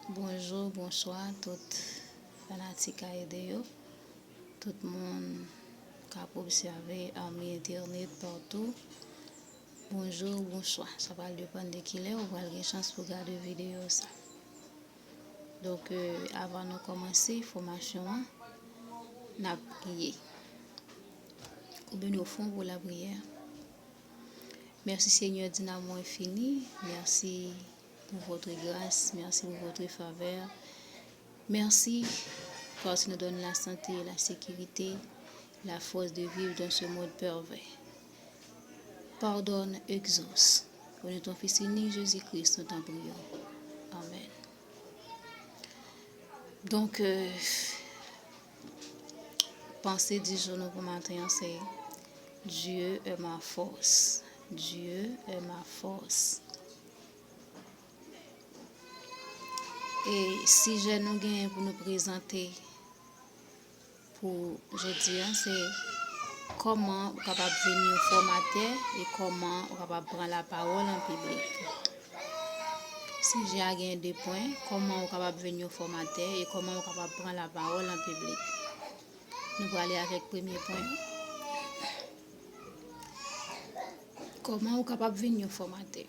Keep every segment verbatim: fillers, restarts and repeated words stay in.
Bonjou, bonswa tout fanatik A E D yo, tout moun k ap obsève anmi entènèt patou. Bonjou, bonswa. Sa pral depann de kilè ou pral gen chans pou gade videyo sa. Donk, euh, avan nou kòmanse fòmasyon an, n ap priye. Koube nou fon pou lapriyè. Merci Seigneur din amour infini. Merci pour votre grâce. Merci pour votre faveur. Merci parce que nous donne la santé, la sécurité, la force de vivre dans ce monde pervers. Pardonne, exauce. Au nom de ton Fils unique, Jésus-Christ, nous t'en prions. Amen. Donk, euh, panse di jou nou pou maten an se Dieu est ma force. Dieu est ma force. E sijè nou genyen pou nou prezante pou jodi a se kòman ou kapab vin yon fòmatè e kòman ou kapab pran lapawòl an piblik. Sijè a gen de pwen, kòman ou kapab vin yon fòmatè e kòman ou kapab pran lapawòl an piblik. Nou prale avèk premye pwen an. Kòman ou kapab vin yon fòmatè?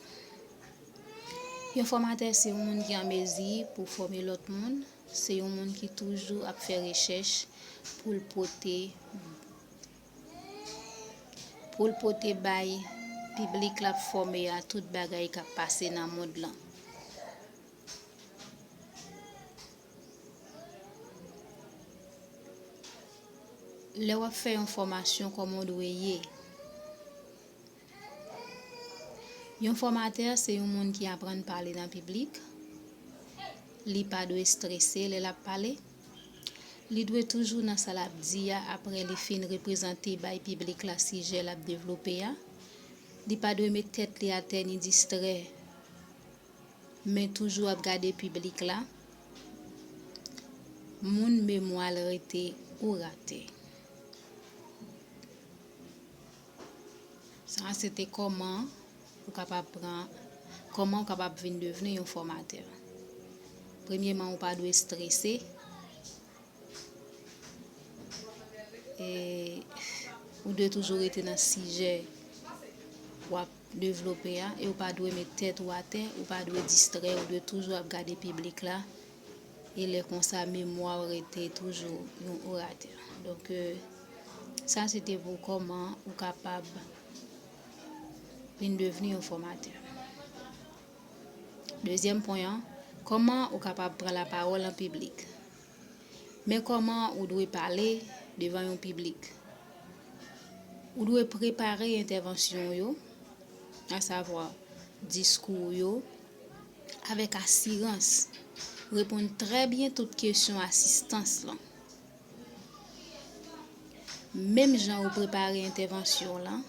Yon fòmatè se yon moun ki an mezi pou fòme lòt moun. Se yon moun ki toujou ap fè rechèch pou l pote, pou l pote bay piblik l ap fòme a tout bagay k ap pase nan mond lan. Lè w ap fè yon fòmasyon, kòman w dwe ye? Yon fòmatè se yon moun ki aprann pale nan piblik. Li pa dwe strese lè l ap pale. Li dwe toujou nan sa l ap di a apre li fin reprezante bay piblik la sijè l ap devlope a. Li pa dwe met tèt li atè ni distrè, men toujou ap gade piblik la. Moun memwa l rete oratè. Sa se te kòman ou kapab pran, kòman ou kapab vin devni yon fòmatè. Premyeman, ou pa dwe strese. E ou dwe toujou rete nan sijè w ap devlope a, e ou pa dwe met tèt ou atè, ou pa dwe distrè, ou dwe toujou ap gade piblik la, e lè konsa, memwa w rete toujou yon oratè. Donk, euh, sa se te pou kòman ou kapab vin devni yon fòmatè. Dezyèm pwen an, kòman ou kapab pran lapawòl an piblik? Men kòman ou dwe pale devan yon piblik. Ou dwe prepare entèvansyon w yo, asavwa diskou w yo, avèk asirans. Reponn trè byen tout kesyon asistans lan. Menm jan ou prepare entèvansyon w lan,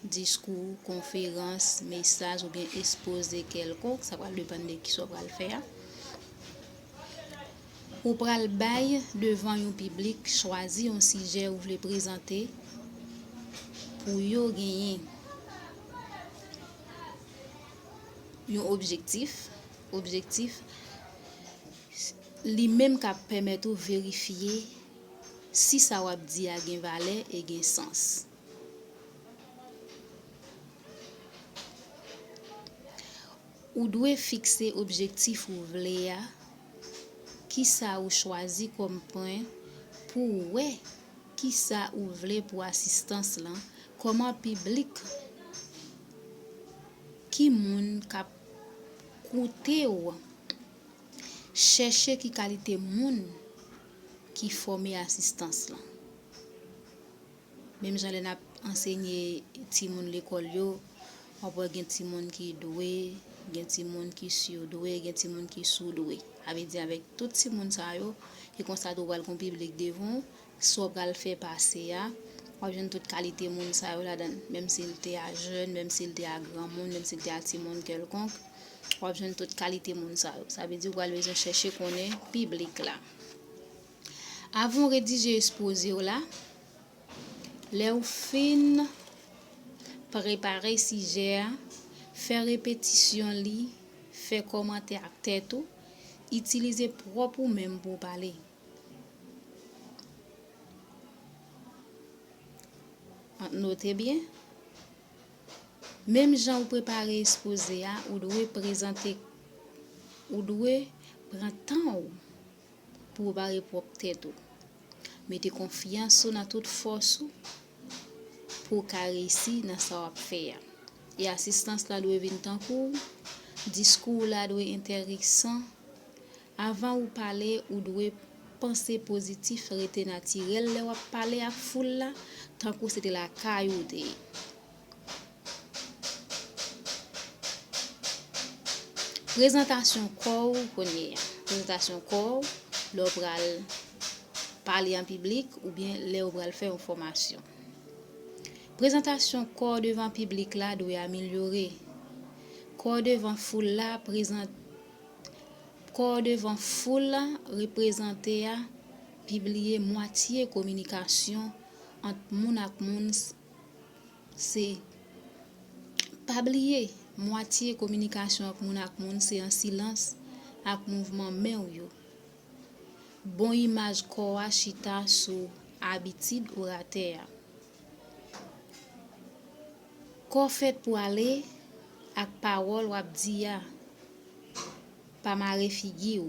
diskou, konferans, mesaj oubyen ekspoze kèlkonk, sa pral depann de kisa w pral fè a. Ou pral bay devan yon piblik, chwazi yon sijè ou vle prezante pou yo genyen yon objektif. Objektif, li menm k ap pèmèt ou verifye si sa w ap di a gen valè e gen sans. Ou dwe fikse objektif ou vle a, kisa ou chwazi kòm pwen pou w wè kisa ou vle pou asistans lan, kòman piblik, ki moun k ap koute w, chèche ki kalite moun ki fòme asistans lan. Menm jan lè n ap ansenye timoun lekòl yo, w ap wè gen timoun ki dwe, gen timoun ki surdwe, gen timoun ki soudwe. Sa vle di avèk tout timoun sa yo, e konsa tou pral gon piblik devan w, sa w pral fè pase a, w ap jwenn tout kalite moun sa yo ladan l. Menm si l te a jèn, menm si l te a granmoun, menm si l te a timoun kèlkonk, w ap jwenn tout kalite moun sa yo. Sa vle di w pral bezwen chèche konnen piblik la. Avan w redije ekspoze w la, lè w fin prepare sijè a, fè repetisyon li, fè kòmantè ak tèt ou, Itilize pwòp ou menm pou w pale. Note byen. Menm jan ou prepare ekspoze a, ou dwe prezante, ou dwe pran tan w pou w bare pwòp tèt ou. Mete konfyans ou nan tout fòs ou pou w ka reyisi nan sa w ap fè a. E asistans la dwe vin tankou w, diskou w la dwe enteresan. Anvan ou pale, ou dwe panse pozitif, rete natirèl lè w ap pale ak foul la, tankou se te lakay ou te ye. Prezantasyon kò w kounye a. Prezantasyon kò w lè w pral pale an piblik oubyen lè w pral fè yon fòmasyon. Prezantasyon kò w devan piblik la dwe amelyore. Kò w devan foul la prezan-, kò w devan foul la reprezante a pibliye mwatye kominikasyon ant moun ak moun s-, se, pa bliye, mwatye kominikasyon ant moun ak moun se an silans ak mouvman men w yo. Bon imaj kò a chita sou abitid oratè a. Kò fèt pou ale ak pawòl w ap di a. Pa mare figi w.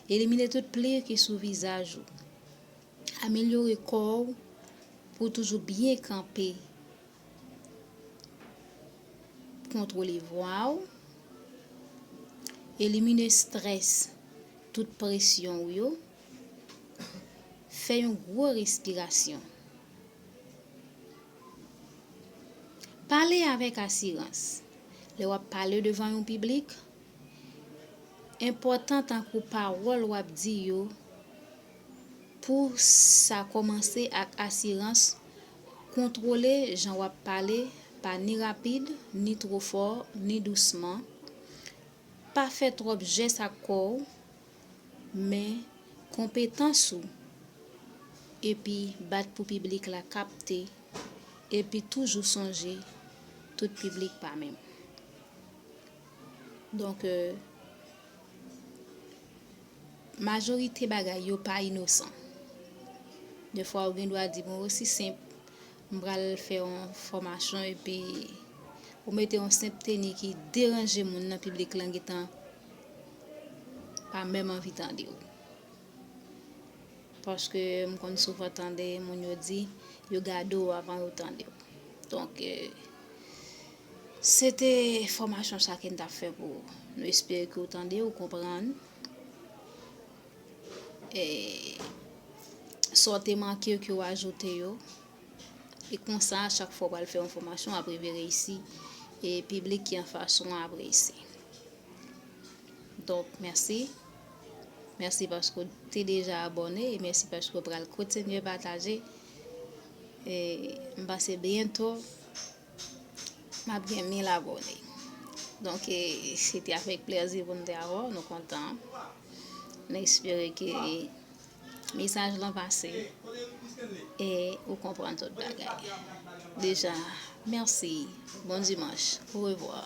Elimine tout pli ki sou vizaj ou. Amelyore kò w pou w toujou byen kanpe. Kontwole vwa w. Elimine estrès, tout presyon w yo. Fè yon gwo respirasyon. Pale avèk asirans. Lè w ap pale devan yon piblik, enpòtan tankou pawòl w ap di yo, pou sa kòmanse ak asirans, kontwole jan w ap pale, pa ni rapid, ni twò fò, ni dousman. Pa fè twòp jès ak kò w, men konpetans ou, epi bat pou piblik la kapte, epi toujou sonje, tout piblik pa menm. Donk, euh, majorite bagay yo pa inosan. Defwa ou gen dwa di, "Bon, osi senp, m pral fè yon fòmasyon epi ou mete yon senp teni ki deranje moun nan piblik lan gentan pa menm anvi tande w." Paske m konn souvan tande moun yo di, yo gade w avan yo tande w. Donk, euh, se te fòmasyon sa ke n t ap fè pou ou. Nou espere ke w tande, w konprann. E sa w te manke yo, ke w ajoute yo. E konsa, chak fwa w pral fè yon fòmasyon, w ap rive reyisi. E piblik ki anfas ou an ap reyisi. Donk, mèsi. Mèsi paske w te deja abòne e mèsi paske w pral kontinye pataje. E m panse byento, m ap gen mil abòne. Donk, e, se te avèk plèzi pou n te avè w. Nou kontan. Nou espere ke mesaj lan pase e ou konprann tout bagay. Deja, mèsi. Bon dimanch. Orevwa.